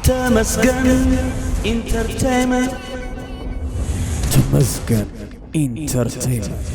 ተመስገን ኢንተርቴይመንት። ተመስገን ኢንተርቴይመንት።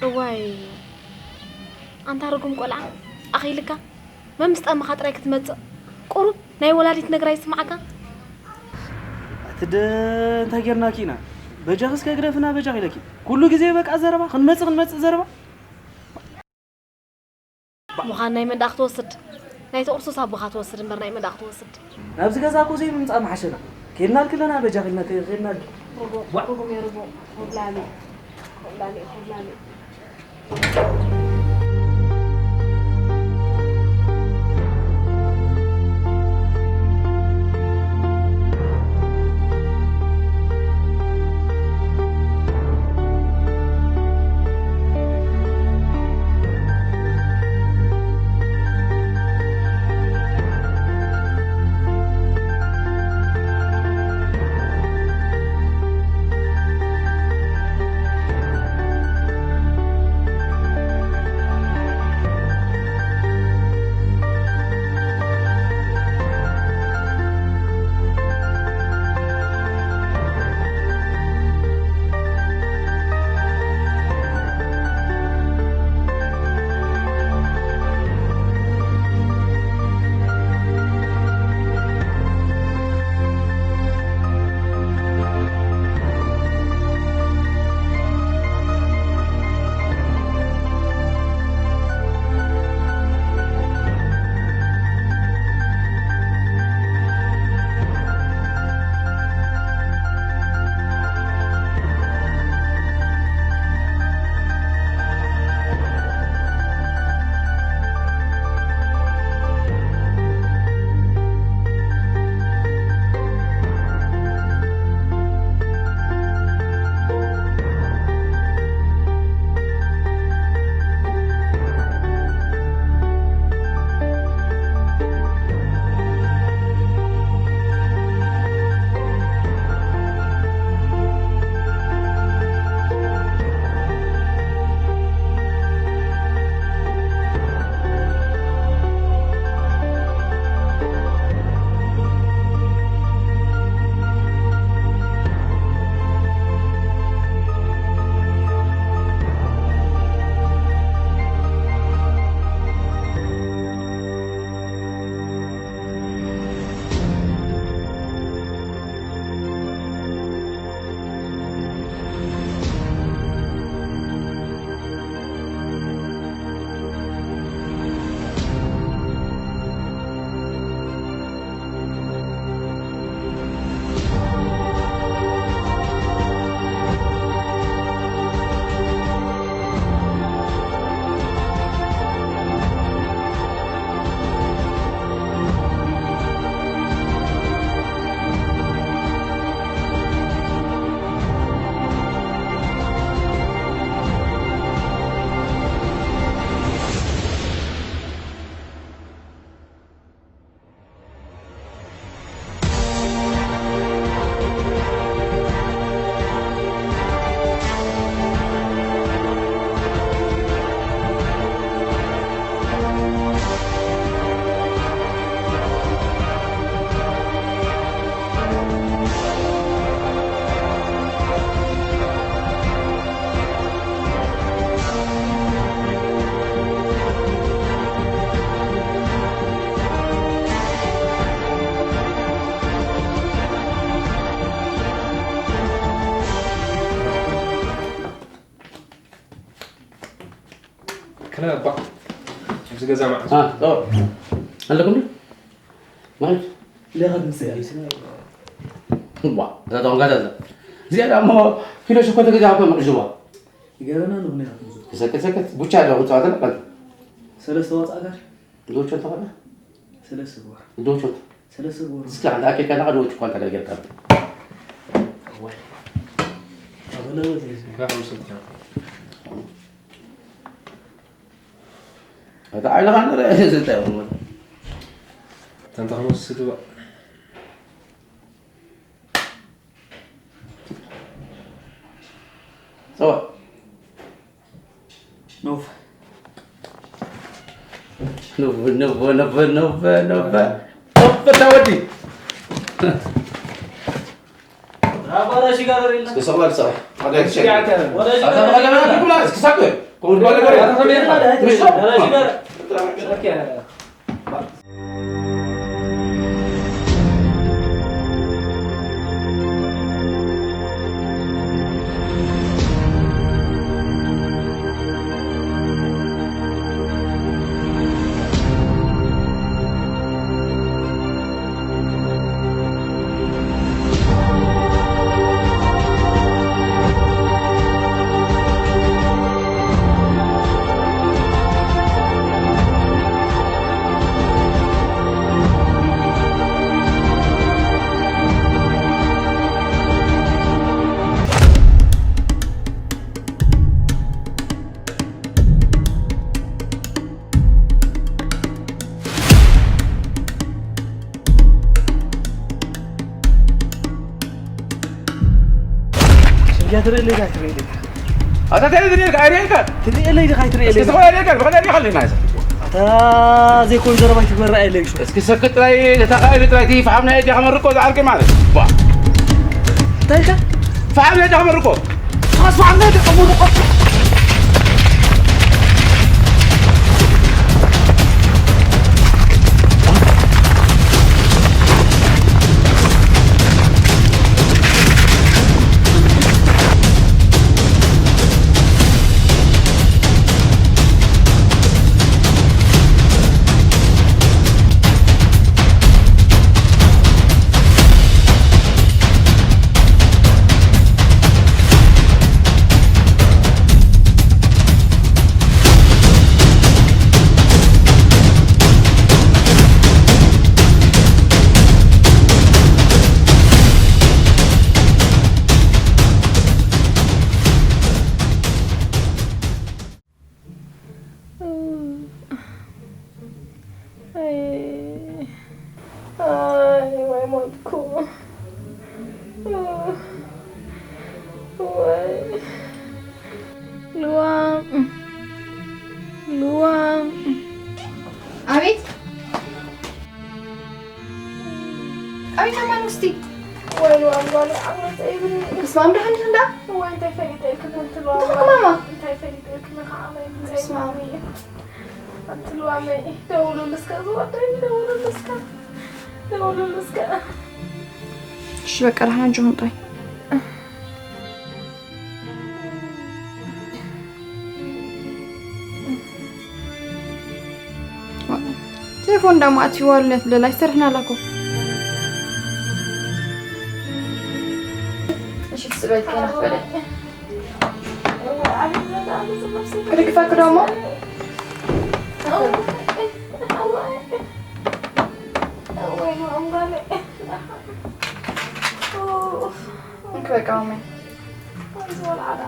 እዋይ፣ ኣንታ ርጉም ቆልዓ፣ ኣኺልካ? መምስ ጠመኻ ጥራይ ክትመጽእ? ቁሩብ ናይ ወላዲት ነገር ኣይስምዓካ? ኣቲ ደ-፣ እንታይ ጌርናኪ ኢና? በጃኺ እስከ ግደፍና፣ በጃኺ ኢለኪ። ኩሉ ግዜ በቃ ዘረባ፣ ክንመጽእ፣ ክንመጽእ ዘረባ። ምዃን ናይ መን ደኣ ክትወስድ? ናይቲ ቁርሱስ ኣቦኻ ትወስድ እምበር ናይ መን ደኣ ክትወስድ? ናብዚ ገዛ እኮ ዘይምምጻእ ምሓሸና። ኬድናልኪ ኣለና፣ በጃኺ ኢልና ከ-፣ ኬድናልኪ። ርጉም፣ ዋ። ርጉም እየ፣ ርጉም። ኮብላሊ፣ ኮብላሊ፣ ኮብላሊ። ክነ እባ ኣብዚ ገዛ መዓስ? አ፣ ኦ። ኣለኩም ድዩ? ማለት? ሌኻ ትምስል። ዋ፣ እዛ ተዋንጋዛ እዛ። እዚኣ ደኣ እሞ ኪሎ ሽኮር ተገዚኣ እኮ መቕዝዋ። ይገርመና ንብኒ ኢኻ ትምስል። ተሰከት፣ ሰከት። ቡቻ ዶ ክጻወት ኣለካ? ሰለስተ ዋጻ ጋር? ዶቾ ተኸለ? ሰለስተ ጎር። ዶቾ። ሰለስተ ጎር። እስኪ ኣንተ ኣኬካ ናቐ ዶች እኳ እንተ ጌርካ። ወይ። ኣበለ ወይ። ጋር ምስልካ። ኣታ ዓይንኻ ንርኢ፣ እዚ እንታይ እዩ? ተንታ ክመስል ዶ? ጸዋ። ኖፍ። ኖፍ፣ ኖፍ፣ ኖፍ፣ ኖፍ፣ ኖፍ። ኖፍ፣ እታ ወዲ። ራባ ራሺ ጋር ሬላ። እስኪ ሰባ፣ ሰባ። ወደ እሺ፣ ያተ። ወደ እሺ፣ ኣታ ጋር ተቀደመ፣ ሬላ። ይብላ፣ እስኪ ሳቅ። ኮመንት ባለ ጋር። ኣታ ከመይ ሬላ? ምሽ ነው? ራሺ ጋር። ኦኬ። ስንጃ ትርኢ ኣለይ ዲኻ ኣይትርኢ ኣለይ? ኣታ እንታይ ትርኢ ኣለካ? ኣይርእየልካ? ትርኢ ኣለይ ዲኻ ኣይትርኢ እስኪ ኣለይ? ዝኾነ ኣይርእየልካ፣ ብኸመይ ሪኢኻ ኣለይ ማለት? ኣታ ዘይኮን ዘረባ ኣይትግበር፣ ርኣየለይ እሱ። እስኪ ሰክት ጥራይ፣ ተተኻኢሉ ጥራይ፣ እቲ ፈሓም ናይ እጃ ከመርቆ ዝዓርቂ ማለት። ባ። እንታይ ኢልካ? ፈሓም ናይ እጃ ከመርቆ። ኣይ፣ ኣይ፣ ወይ ሞትኩ። ወይ። ልዋም፣ ልዋም። ኣቤት። ኣይ፣ ከማን ውስቲ። ወይ፣ ወይ፣ ወይ፣ ዓመት ኣይብልኒ። እስማም፣ ደሓን ዲኺ እንዳ? ወይ፣ እንታይ ፈሊጠ ኢልክኒ፣ እንትን፣ እንታይ ማማ? እንታይ ፈሊጠ ኢልክኒ፣ ከዓ፣ ወይ፣ እንታይ በስመ ኣብ። ኣንቲ ልዋመይ፣ ደውሉሉ እስከ፣ ዝወደይ፣ ደውሉሉ እስከ። ደውሉሉ እስከ። እሺ፣ በቃ፣ ደሓን ኣጆኹም ጥራይ። ቴሌፎን እንዳሞ ኣትይዋ ኣሎ ትብል ኣላ፣ ኣይሰርሕን ኣላ እኮ። እሺ፣ ትስበይ ከይና ክበለ። ክድግፈኪ ዶ እሞ? እንኪ በቃ ማማይ። ወንዝ ወልዓላ፣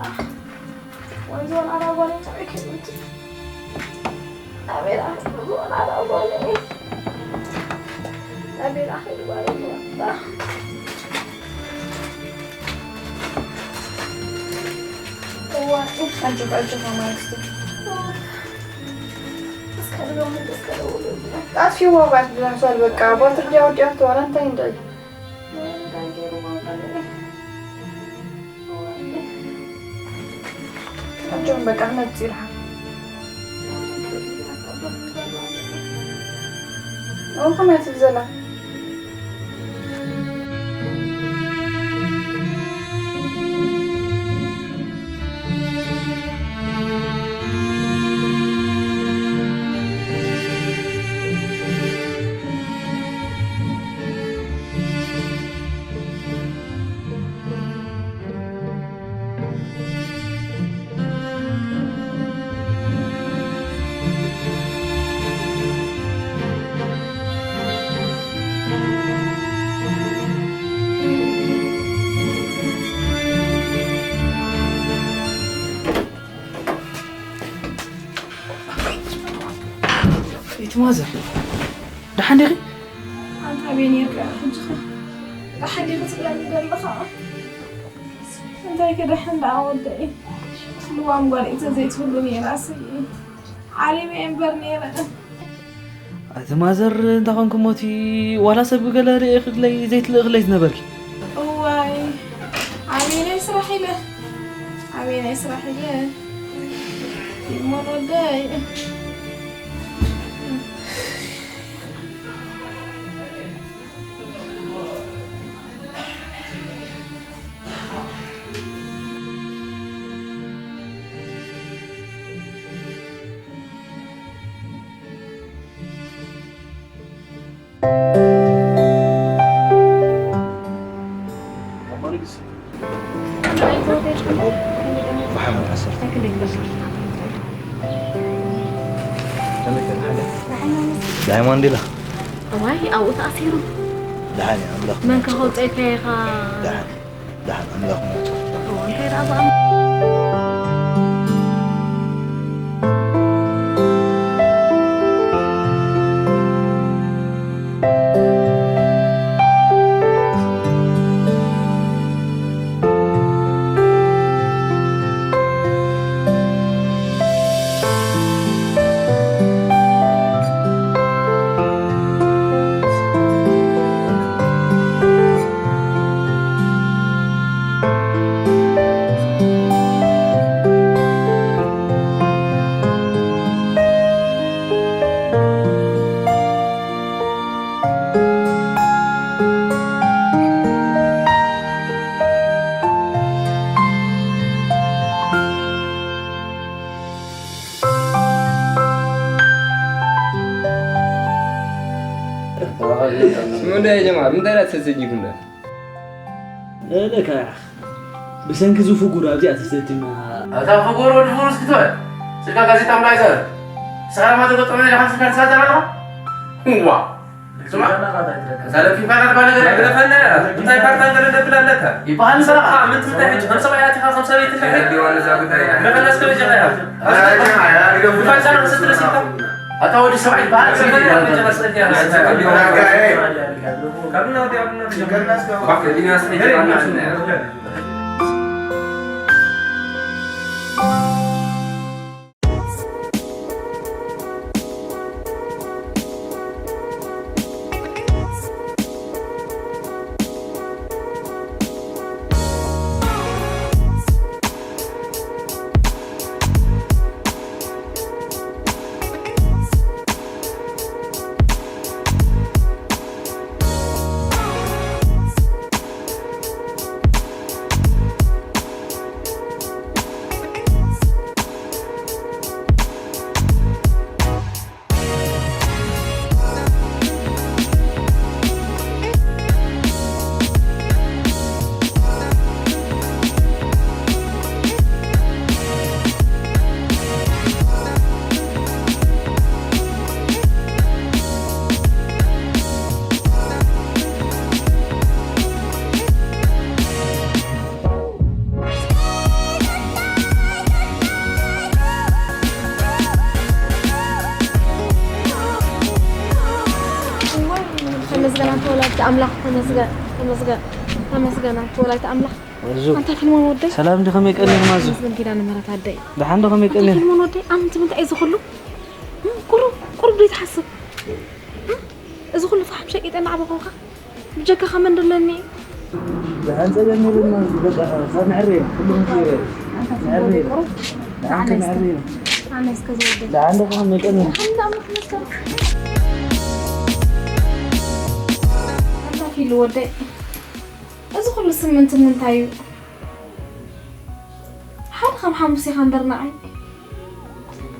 ወንዝ ወልዓላ ጓለይ፣ እንታይ ከይዱ? ኣቤላ፣ ወልዓላ ጓለይ። ኣቤላ፣ ከይዱ ጓለይ፣ ወጣ። እዋ፣ ኣጆኺ፣ ኣጆኺ፣ ማማ፣ እስቲ። እስከ ደውል፣ እስከ ደውል። ኣጥፊእዋ፣ ባትሪ ደንሷል፣ በቃ፣ ባትሪ ድያ ወዲኣቶ፣ ዋላ እንታይ እንድዒ። ኣጆም በቃ ክመጽእ ይርሓ። ኦ፣ ከመይ ትብል ዘላ? ማዘር፣ ደሓን ዲኺ? ኣንታ ኣበይ ነይርካ ሕጂ ኸ? ደሓን ዲኺ ትብለኒ ዘለኻ? እንታይ ከ ደሓን ደኣ ወደይ? ልዋም ጓል እተ ዘይትህሉ ነይራሲ። ዓሊመ እምበር ነይረ። ኣቲ ማዘር፣ እንታይ ኾንኩ ሞቲ? ዋላ ሰብ ገለ ርእየ ክድለይ ዘይትልእኽለይ ዝነበርኪ። እዋይ፣ ኣበየናይ ስራሕ ኢለ? ኣበየናይ ስራሕ ኢለ? ይሞን ወደይ። ብሓሙድ ዓሰርተ። ከመይ ከ ደሓን ዲኻ? ዳይሞንድ ኢላ። እዋይ፣ ኣብኡ ተኣሲሩ። ደሓን እየ፣ ኣምላኽ መን ይመስገን። ከኸውፀ ኢልካ ኢኻ? ደሓን፣ ደሓን፣ ኣምላኽ ይመስገን። እዋ፣ እንታይ ደኣ ብኣምላኽ? ሽሙ እንዳ የጀማር፣ ምንታይ ናት ተሰጅኩም እንዳ? እለካ፣ ብሰንኪ እዚ ፍጉር ኣብዚኣ ተሰጅና። ኣታ ፍጉር ወዲ ፍጉር እስኪ ትበል። ስልካ ጋዜጣ ምላይ ዘር። ሰላማ ተገጠመ ኢልካ ስልካ ትሳተር ኣለኻ? ዋ። ስማ፣ እዛ ለፊፋ ናት ባለ ገለ ግደፈና። እንታይ ፓርታ ገለ ደብል ኣለካ? ይበሃል ስራኻ። ምንት ምንታይ ሕጂ? ከም ሰብኣይ ኣቲኻ፣ ከም ሰበይቲ እንታይ? ግደፈና እስከ በጃኻ ኢኻ። ኣታ ወዲ ሰብኣይ ይበሃል። ግደፈና በጃኻ እስከ። ተመስገን ኣንተ ወላዲተ ኣምላኽ፣ ተመስገን፣ ተመስገን፣ ተመስገን ኣንተ ወላዲተ ኣምላኽ። ኣንታ ፊልሞን ወደይ። ሰላም ዲ፣ ከመይ ቀኒኹም ኣዞ? ተመስገን ኪዳነ ምህረት ኣደይ። ደሓን ዶ፣ ከመይ ቀኒኹም? ኣንታ ፊልሞን ወደይ፣ ኣንቲ ምንታይ እዩ ዝኹሉ? ቁሩብ፣ ቁሩብ ዶ ይትሓስብ? እዚ ኩሉ ፋሕም ሸቂጠ እናዕበኹኻ፣ ብጀካኻ መን ደለኒ? ዝሓንጸለኒ ድማ በቃ፣ ካብ መዕረይ፣ ኩሉ መዕረይ። መዕረይ። ደሓን ከመይ መዕረይ። ኣነ እስከ ዝወደይ። ደሓን ዶ ከመይ ቀኒ? ደሓን ዶ ኣምላኽ ይመስገን። ኣታ ፊሉ ወደይ፣ እዚ ኩሉ ስምንት ምንታይ እዩ? ሓደ ከም ሓሙስ ኢኻ እምበር ንዓይ።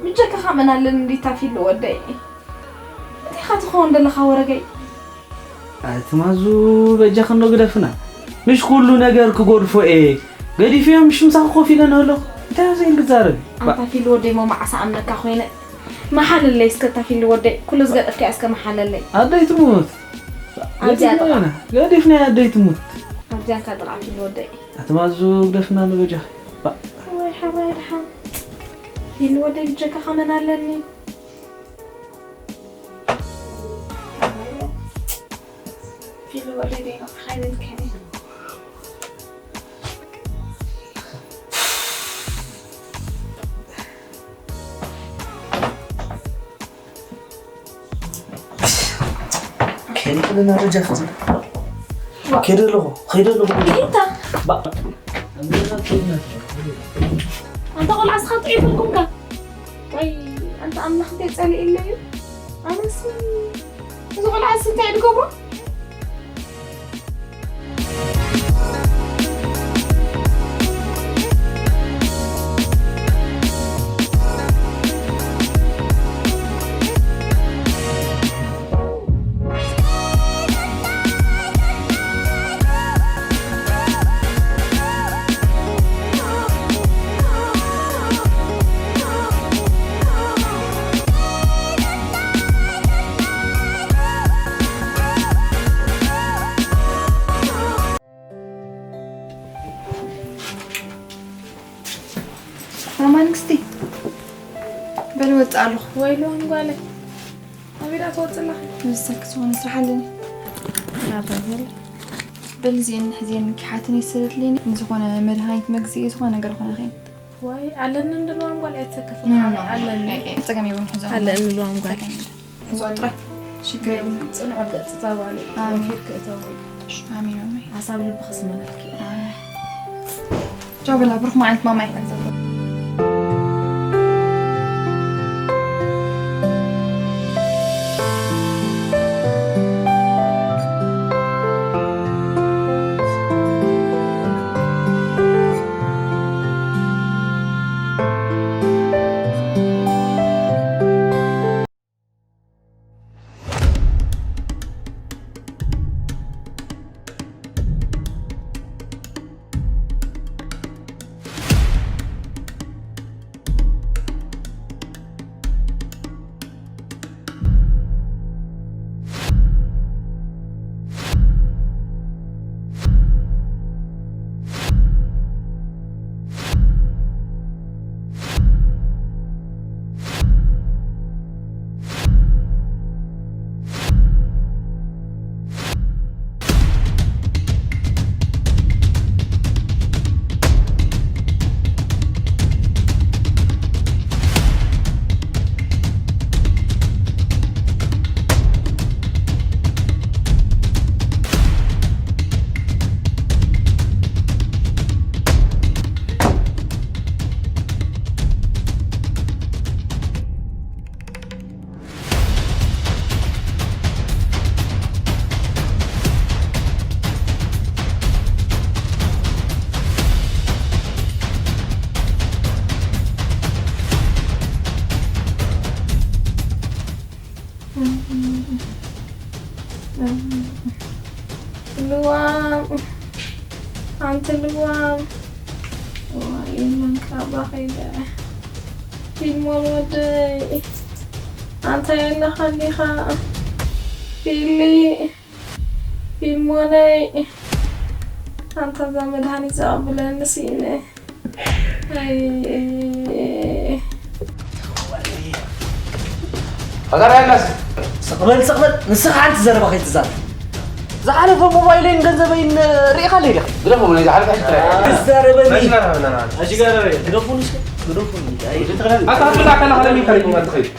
ብጀካኻ መን ኣለኒ እንዲታ ፊሉ ወደይ። እንታይ ኢኻ ትኸውን ዘለኻ ወረገይ? ኣቲ ማዙ በጃ ክንዶ ግደፍና። ምሽ ኩሉ ነገር ክጎድፎ እየ። ገዲፍዮም ምሽ ምሳኹ ኮፍ ኢለ ንህለኹ። እንታይ ኣብዚ ኢል ክዛረብ? ኣንታ ፊሉ ወደይ ሞ መዓስ ኣምነካ ኮይነ። መሓለለይ እስከ እታ ፊሉ ወደይ። ኩሉ ዝገጠፍካዮ እስከ መሓለለይ። ኣደይ ትሙት። ኣብዚኣ ጥቓ። ገዲፍና፣ ገዲፍና ኣደይ ትሙት። ኣብዚኣ እንካ ጥቓ ፊሉ ወደይ። ኣቲ ማዙ ግደፍና ንበጃ። ባ። ወይ ሓራይ ድሓን። ፊሉ ወደይ ብጀካኻ መን ኣለኒ? ኢሉ ወለደይ ነቕሓ ይብል ከመይ? ከይደ ኣለና ደጃፍ ትብል። ዋ። ከይደ ኣለኹ፣ ከይደ ኣለኹ። ጌታ። ባ-፣ ኣንታ ቆልዓ እስኻ ጥዑይ ይፈልኩምካ። ወይ ኣንታ ኣምላኽ እንታይ ጸሊእለይ እዩ? ኣነስ እዚ ቆልዓ እዚ እንታይ እዩ ዝገብሮ? ማማ ንግስቲ፣ በል ወፅእ ኣለኹ። ወይሉ ጓለይ፣ ኣበይ ደኣ ትወፅእ ኣለኺ? ንሰኪ ዝኾነ ስራሕ ኣለኒ። ናባይ በል። በል እዚአን ሕዚአን ኪሓትን ይስደድልኒ። ንዝኾነ መድሃኒት መግዝኢ ዝኾነ ነገር ኾነ ኸይን። ዋይ፣ ኣለኒ እንድልዋም ጓል ኣይተሰከፍን። ኖ፣ ኖ፣ ኖ። ኣለኒ። ኣይ፣ ኣይ፣ ፀገም የብሉን፣ ሕዞም። ኣለኒ እንድልዋም ጓል። ፀገም የብሉን። ሕዞም ጥራይ። ሽግር የብሉን። ፅኑዕ ገፅ ፃጓል። ኣሜን። ወፊር ክእተው። ኣሜን፣ ኣሜን። ሓሳብ ልብኺ ስመረልኪ። ኣሜን። ቻው በላ፣ ብሩኽ መዓልቲ ማማይ። ልዋም፣ ሓንቲ ልዋም። እዋይ፣ የለን ካባ ከይደ። ፊልሞን ወደይ፣ ኣንታ የለኻ ዲኻ? ፊሊ፣ ፊልሞነይ፣ ኣንታ እዛ መድሃኒት ዘቐብለኒ ስኢነ። ኣይ፣ ኣታ ራያናስ፣ ስቕ በል፣ ስቕ በል። ንስኻ ሓንቲ ዘረባ ከይትዛረብ። ዝሓለፈ ሞባይለይን ገንዘበይን ርኢኻለይ ዲኻ? ግደፎም፣ ናይ ዝሓለፈ ሕጂ ጥራይ። ትዛረበኒ። መች መራኸብና ንዓና? ሕጂ ጋር ግደፉኒ እስከ፣ ግደፉኒ። ኣይ፣ ኣታ ብላ ከላ ከላ ሚካል ይባል ትኸይድ።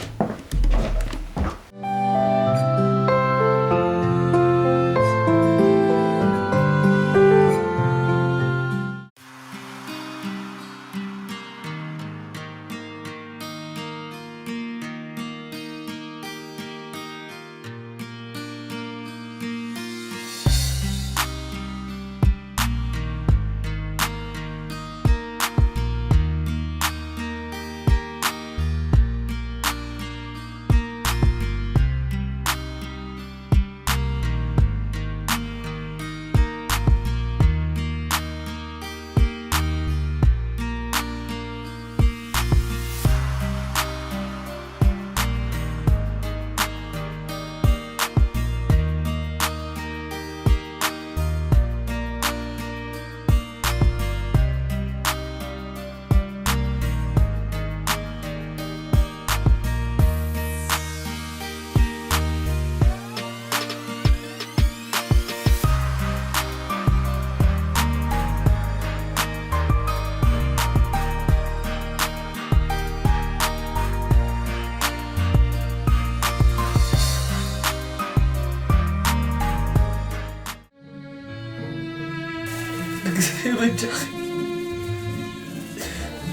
በጃኺ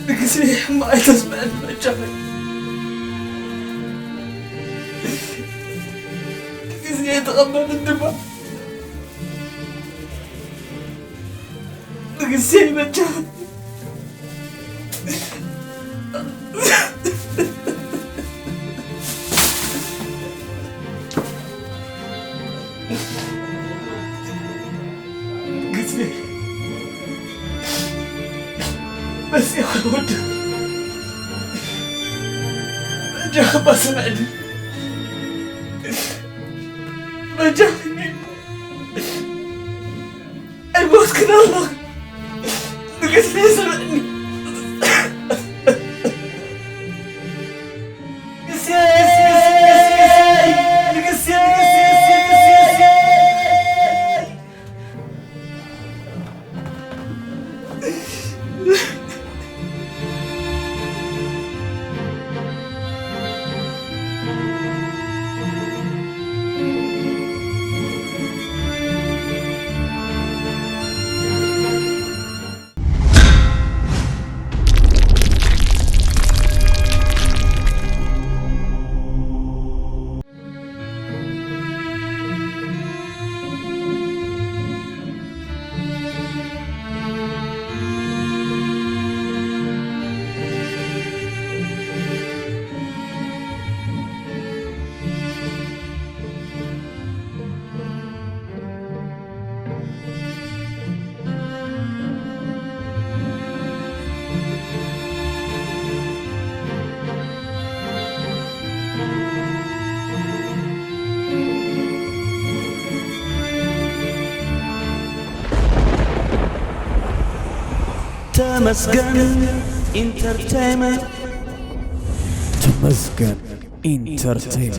ንግዜ ሕማቕ ኣይተስምዐኒ በጃኺ። ንግዜ ተቐበልን ድማ ንግዜ በጃኺ። ግዜ መሲኹ ወዲ በጃኺ ባስምዕኒ በጃኺ ኣይሞትክን ኣለኺ። ንግስቲ ስምዕኒ። ንግስቲ፣ ንግስቲ፣ ንግስቲ፣ ንግስቲ፣ ንግስቲ፣ ንግስቲ። ተመስገን ኢንተርቴይመንት። ተመስገን ኢንተርቴይመንት።